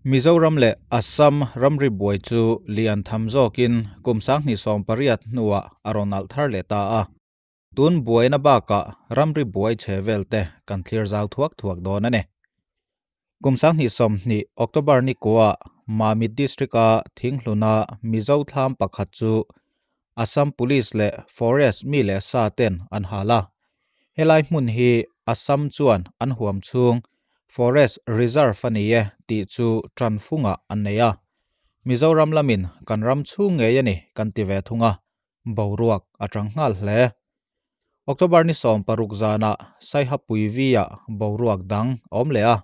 Mizoram leh Assam ramri buai chu lian tham zawkin kum 2018 hnuah a rawn alh thar leh ta a. Tun buaina bakah ramri buai chhe vel te kan thlir zau thuak thuak dawn a ni. Kum 2020 October ni kuaah Mamit District-a Thinghluna Mizo thlam pakhat chu Assam Police leh Forest mi leh sa ten an hal a. Helai hmun hi Assam chuan an huam chhung Forest Reserve a ni e tih chu tanfungah an nei a. Mizoram lamin kan ram chhung ngei a ni kan ti ve thung a, boruak a tang nghal hle. October ni 16 zanah Saihapui V-ah boruak dang a awm leh a,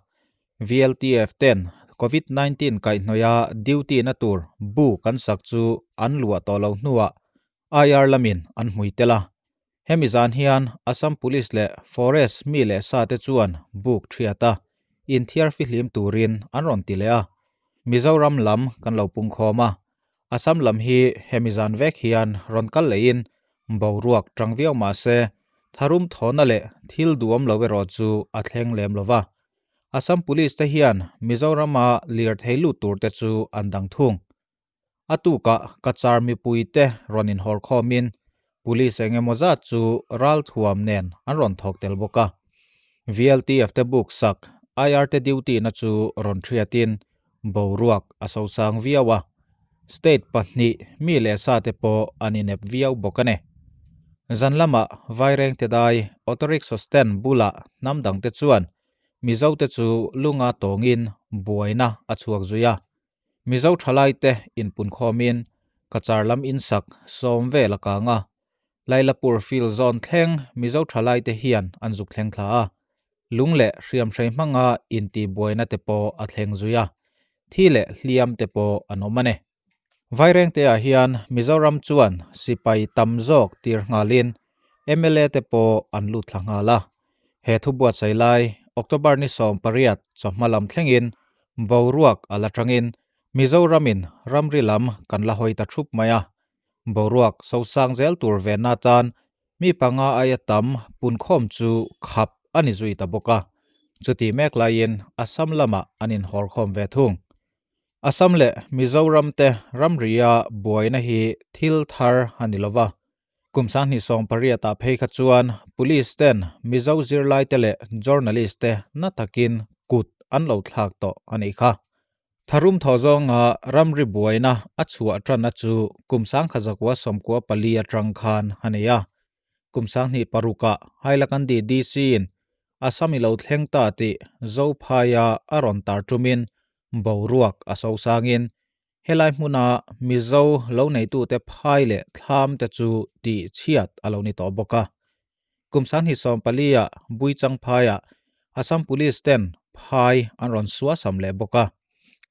VLTF ten Covid-19 kaihhnawih a duty na tur bu kan sak chu an luah tawh lo hnuah IR lamin an hmui tel a. Hemi zan hian Assam Police leh Forest mi leh sa te chuan buk thiat a, inthiar fihlim turin an rawn ti leh a. Mizoram lam kan lo pungkhawm a, Assam lam hi hemi zan vek hian rawn kal lehin boruak tang viau mah se tharum thawhna leh thil duam lo erawh chu a thleng lem lo va. Assam Police te hian Mizorama lirthei lut tur te chu an dang thung. A tukah Cachar mipui te rawn inhawr khawmin Police eng emaw zat chu ralthuam nen an rawn thawk tel bawk a. VLTF te buk sak IR te duty na chu rawn thiatin boruak a sosang viau a. State pahnih mi leh sa te pawh an inep viau bawk a ni. Zan lamah Vairengte dai auto rickshaw stand bulah hnam dangte chuan Mizote chu lunga tawngin buaina a chhuak zui a. Mizo thalaite inpunkhawmin Cachar lam insak sawm vel a kang a, Lailapur field zawn thleng Mizo thalaite hian an zuk thleng thla a, lung leh hriamhrei hmanga intihbuaina te pawh a thleng zui a, thi leh hliam te pawh an awm a ni. Vairengte-ah hian Mizoram chuan sipai tam zawk tir nghalin mla te pawh an lut thla nghal a. He thu buatsaih lai October ni 18 chawhma lam thlengin boruak a la tangin Mizoramin ramri lam kan la hawi ta thup mai a. Boruak sosang zel tur venna tan mi panga aia tam punkhawm chu khap a ni zui ta bawk a. Chuti mek laiin Assam lamah an inhawrkhawm ve thung. Assam leh Mizoram te ramria buaina hi thil thar a ni lova. Kum 2018 ah phei kha chuan Police ten Mizo zirlaite leh journalist te na takin kut an lo thlak tawh a nih kha. Tharum thaw zawnga ramri buaina a chhuah tanna chu kum 1994 atang khan a ni a. Kum 2006 ah Hailakandi DC in Assam i lo thleng ta tih Zophaia a rawn tar tumin boruak a sosangin Helai hmuna Mizo lo neitute phai leh thlam te chu tih chhiat a lo ni tawh bawk a. Kum 2014 ah Buichang phaiah Assam Police ten phai an rawn suasam leh bawk a.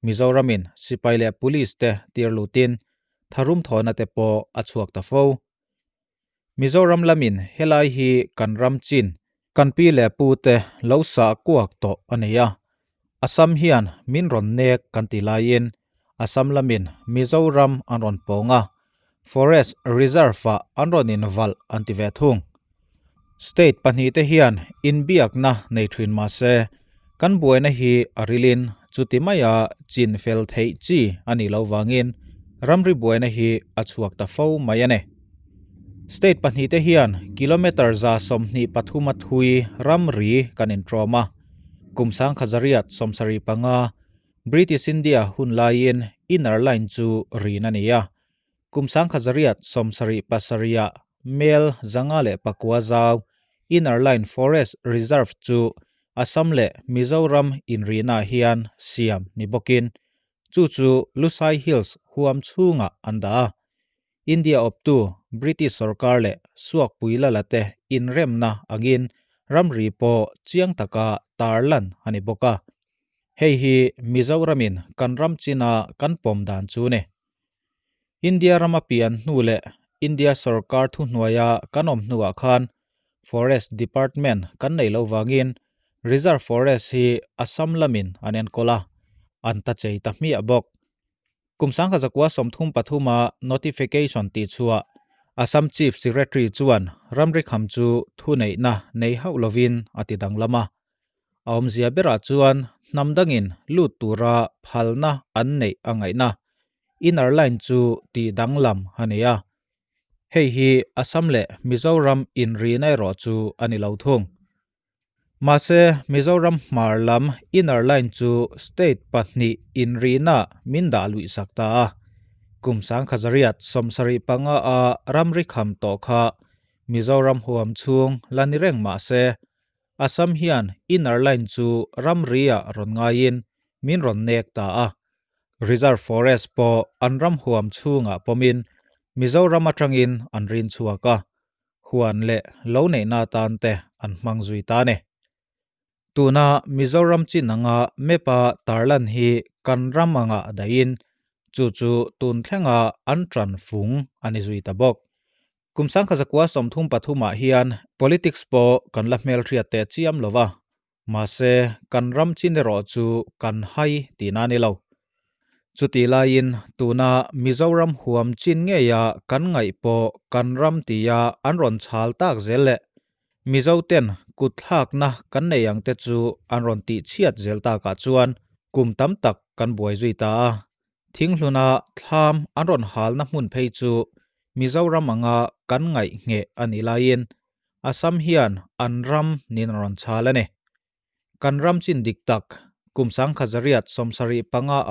Mizoramin sipai leh Police te tir lutin tharum thawhna te pawh a chhuak ta fo. Mizoram lamin helai hi kan ram chin, kan pi leh pu te lo sah kuak tawh a ni a. Assam hian min rawn nek kan ti laiin Assam lamin Mizoram an rawn pawng a, Forest Reserve-ah an rawn invalh an ti ve thung. State pahnih te hian inbiakna nei thin mah se, kan buaina hi a rilin chuti maia chin fel theih chi a nih loh vangin ramri buaina hi a chhuak ta fo mai a ni. State pahnih te hian kilometre 123 a thui ramri kan intrawm a, kum 1975 British India hun laiin Inner Line chu rin a ni a. Kum 1977 ah mel 509 zau Inner Line Forest Reserve chu Assam leh Mizoram inrihnaah hian siam ni bawkin chu chu Lusai Hills huam chhungah an dah a. India awptu British sorkar leh Suakpui lala te inremna angin ramri pawh chiang taka tarlan a ni bawk a. Hei hi Mizoramin kan ram china kan pawm dan chu ni. India rama pian hnu leh India sorkar thuhnuaia kan awm hnuah khan Forest Department kan nei lo vangin Reserve Forest hi Assam lamin an enkawl a, an ta chei ta hmiah bawk. Kum 1933 a notification tih chhuah Assam Chief Secretary chuan ramri kham chu thuneihna nei hauh lovin a ti danglam a. A awmzia berah chuan hnam dangin lut tura phalna an neih a ngaihna inner line chu tih danglam a ni a. Hei hi Assam leh Mizoram inrina erawh chu a ni lo thung. Mahse, Mizoram hmar lam inner line chu state pahnih inrihna min dah luih sak ta a. Kum sangkhazariat 75 a ramri kham tawh kha Mizoram huam chhung la ni reng mahse, Assam hian inner line chu ramri-ah rawn ngaiin min rawn nek ta a. Reserve Forest pawh an ram huam chhungah pawmin Mizoram atangin an rin chhuak a. huan leh lo neihna atan te an hmang zui ta a ni. Tuna Mizoram chin anga map-a tarlan hi kan ram angah dahin chu chu tun thlenga an tan fung a ni zui ta bawk. Kum sangkha zakua 33 ah hian politics pawh kan la hmelhriat teh chiam lo va, Mahse, kan ram chin erawh chu kan hai tihna a ni lo. Chutih laiin tuna Mizoram huam chin ngeia kan ngaih pawh kan ram tia an rawn chhal tak zel leh Mizoten kut thlakna kan nei ang te chu an rawn tih chhiat zel takah chuan kum tam tak kan buai zui ta a. Thinghluna thlam an rawn halna hmun phei chu Mizoram anga kan ngaih ngheh a nih laiin Assam hian an ram nin a rawn chhal a ni. Kan ram chin dik tak, kum 1975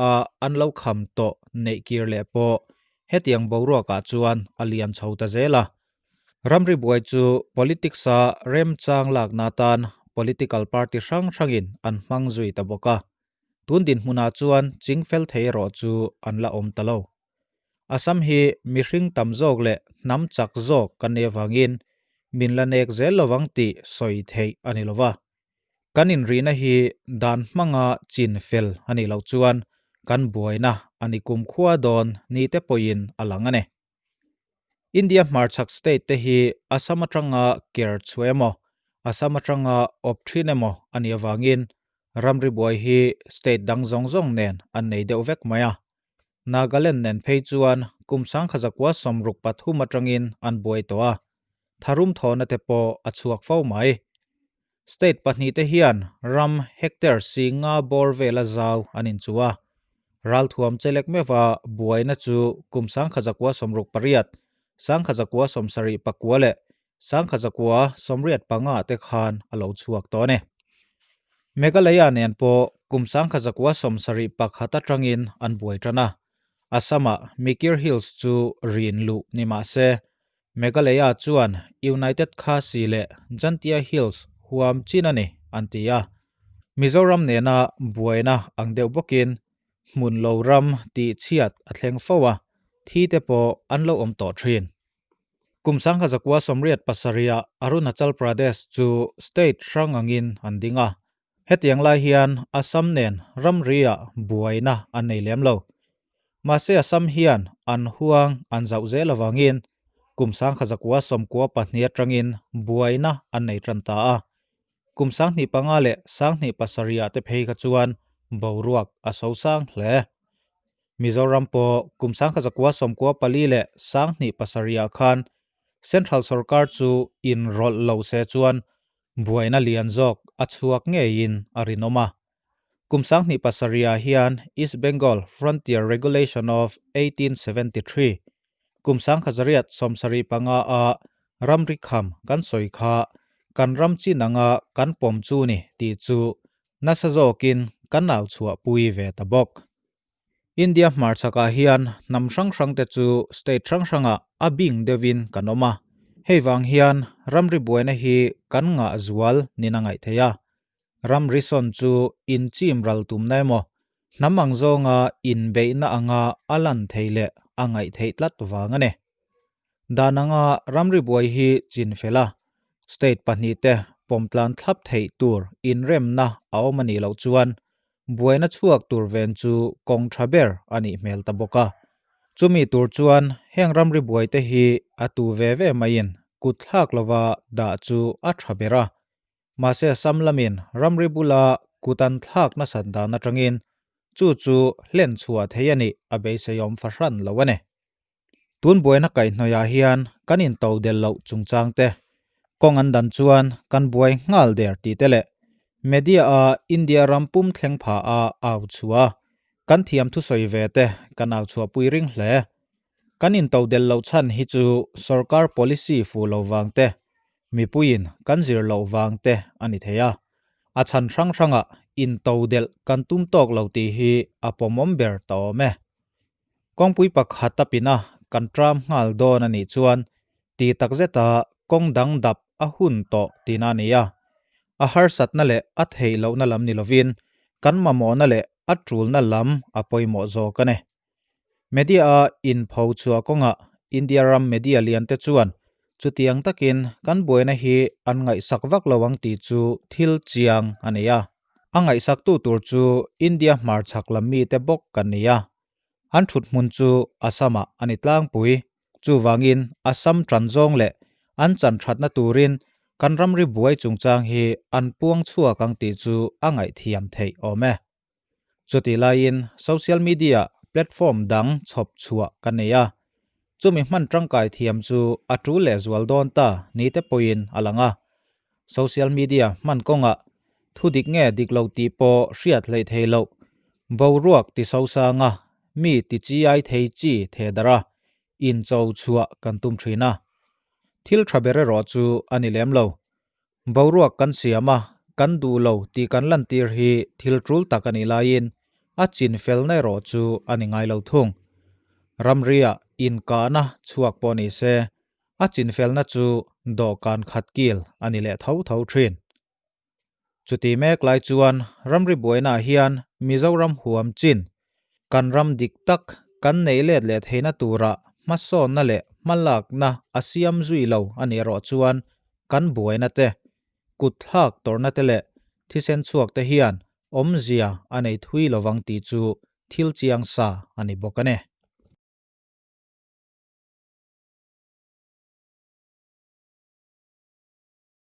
a an lo kham tawh neih kir leh pawh hetiang boruakah chuan a lian chho ta zel a. Ramri buai chu politics-a remchang lakna atan political party hrang hrangin an hmang zui ta bawk a. Tun dinhmunah chuan chingfel thei erawh chu an la awm ta lo. Assam hi mihring tam zawk leh hnam chak zawk kan nih avangin min la nek zel lovang tih sawi theih a ni lova. Kan inrihna hi dan hmanga chin fel a nih loh chuan kan buaina a ni kumkhua dawn ni te pawhin a lang a ni. India hmarchhak state te hi Assam atanga ker chhuah emaw, Assam atanga awp thin emaw a nih avangin ramri buai hi state dang zawng zawng nen an nei deuh vek mai a. Nagaland nen phei chuan kum 1963 atangin an buai tawh a, tharum thawhna te pawh a chhuak fo mai. State pahnihte hian ram hectare si nga bawr vela zau an inchuh a. Ralthuam chelek meuha buaina chu kum 1968, 1979 leh 1985 te khan a lo chhuak tawh a ni. Meghalaya nen pawh kum 1971 atangin an buai tan a. Assam-ah Mikir Hills chu rin luh ni mah se, Meghalaya chuan United Khasi leh Jantia Hills huam chin a ni an ti a. Mizoram nena buaina ang deuh bawkin hmun lo ram tih chhiat a thleng fo a, thi te pawh an lo awm tawh thin. Kum 1987 ah Arunachal Pradesh chu state hrang angin an ding a. Hetiang lai hian Assam nen ramri-ah buaina an nei lem lo. Mahse Assam hian an huang an zauh zel avangin kum 1992 atangin buaina an nei tan ta a. Kum 2005 leh 2007 ah te phei kha chuan boruak a so sang hle. Mizoram pawh kum 1994 leh 2007 ah khan Central sorkar chu inrawlh lo se chuan Buaina lian zawk a chhuak ngeiin a rinawm a. Kum 2007 ah hian East Bengal Frontier Regulation of 1873, kum 1975 a ramri kham kan sawi kha kan ram chin anga kan pawm chu ni tih chu nasa zawkin kan au chhuahpui ve ta bawk. India hmarchhakah hian hnam hrang hrangte chu state hrang hrangah a bing deuhin kan awm a, hei vang hian ramri buaina hi kan ngah zual nin a ngaih theih a. Ramri sawn chu inchim ral tumna emaw, hnam ang zawnga inbeihna anga a lan theih leh a ngaih theih tlat vang a ni. Dan anga ramri buai hi chin fel a, state pahnihte pawmtlan thlap theih tur inremna a awm a nih loh chuan buaina chhuak tur ven chu kawng tha ber a nih hmel ta bawk a. Chumi tur chuan heng ramri buaite hi a tu ve ve maiin kut thlak lova dah chu a tha ber a. Mahse Assam lamin ramri bula kut an thlak nasat dan atangin chu chu hlen chhuah thei a nih a beiseiawm fahran lo a ni. Tun buaina kaihhnawihah hian kan into del loh chungchang te, kawng an dan chuan kan buai nghal der tih te leh Media a India ram pum thleng pha a au chhuah a, kan thiam thusawi ve te kan au chhuahpui ring hle. Kan intodel loh chhan hi chu sorkar policy fuh lo vang te, mipuiin kan zir loh vang te a ni thei a. A chhan hrang hrangah intodelh kan tum tawk lo tih hi a pawmawm ber ta awm e. Kawngpui pakhat a pin a kan tram nghal dawn a nih chuan ti tak zeta kawng dang dap a hun tawh tihna a ni a. A harsatna leh a theih lohna lam ni lovin kan mamawhna leh a tulna lam a pawimawh zawk a ni. Media-a inpho chhuah kawngah India ram media liante chuan chutiang takin kan buaina hi an ngaihsak vak lo ang tih chu thil chiang a ni a. A ngaihsaktu tur chu India hmarchhak lam mite bawk kan ni a. An thut hmun chu Assam-ah a ni tlangpui. Chuvangin Assam tan zawng leh an chan thatna turin kan ramri buai chungchang hi an puang chhuak ang tih chu a ngaihthiam theih awm e. Chutih laiin social media platform dang chhawp chhuah ka nei a, chumi hman tangkai thiam chu a tul leh zual dawn ta ni te pawhin a lang a. Social media hman kawngah thu dik nge dik lo tih pawh hriat hleih thei loh, boruak ti sosanga mi ti chiai thei chi theh darh a, incho chhuah kan tum thin a. Thil tha ber erawh chu a ni lem lo. Boruak kan siam a, kan duh lo tih kan lantir hi thil tul tak a nih laiin a chin felna erawh chu a ni ngai lo thung. Ramria inkahna chhuak pawh ni se, a chin felna chu dawhkan khat kil a ni leh tho tho thin. Chuti mek lai chuan ramri buainaah hian Mizoram huam chin kan ram dik tak kan neih let leh theihna tura hmasawnna leh hmalakna a siam zui lo a nih erawh chuan kan buaina te, kut thlak tawrhna te leh thisen chhuak te hian awmzia a nei thui lovang tih chu thil chiang sa a ni bawk a ni.